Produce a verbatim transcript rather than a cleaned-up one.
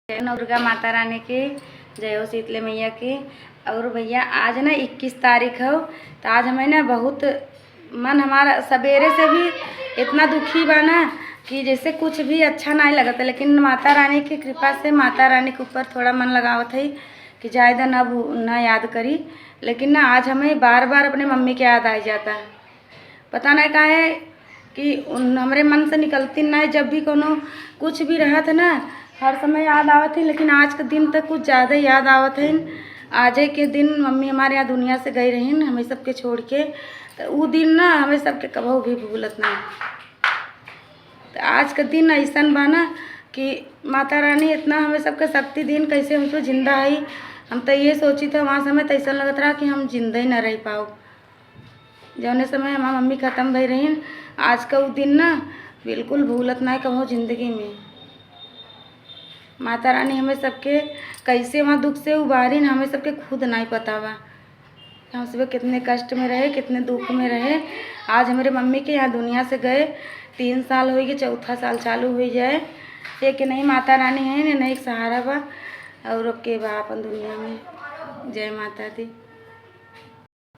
जय दुर्गा माता रानी की, जय हो शीतले मैया की। और भैया, आज ना इक्कीस तारीख हो, तो आज हमें ना बहुत मन हमारा सबेरे से भी इतना दुखी बा ना कि जैसे कुछ भी अच्छा नाहीं लगत है, लेकिन माता रानी की कृपा से माता रानी के ऊपर थोड़ा मन लगावत है कि जाए द ना भू-, ना याद करी। लेकिन ना आज हमें बार बार अपने मम्मी के याद आ जाता है, पता नहीं काहे कि उन हमरे मन से निकलती नहीं। जब भी कोनो कुछ भी रहत है ना, हर समय याद आवत है, लेकिन आज के दिन तो कुछ ज़्यादा याद आवत है। आजे के दिन मम्मी हमारे यहाँ दुनिया से गई रहीन, हमें सबके छोड़ के, तो उ दिन ना हमें सबके कबहू भी भूलत नहीं। तो आज के दिन ऐसन बा ना कि माता रानी इतना हमें सबके शक्ति दीन, कैसे हम तो जिंदा है। हम तो ये सोची थे वहाँ समय तो ऐसा लगत रहा कि हम जिंदा ही ना रह पाओ। जौने समय हमार मम्मी खत्म भई रहीन, आज का उ दिन ना बिल्कुल भूलत नाहीं कहूँ जिंदगी में। माता रानी हमें सबके कैसे वहाँ दुख से उबारिन, हमें सबके खुद नाहीं पता बा। हम सब कितने कष्ट में रहे, कितने दुख में रहे। आज हमरे मम्मी के यहाँ दुनिया से गए तीन साल होइ गए, चौथा साल चालू होइ जाए। ये कि नहीं माता रानी है, नहीं एक सहारा बा और अब के बा अपन दुनिया में। जय माता दी।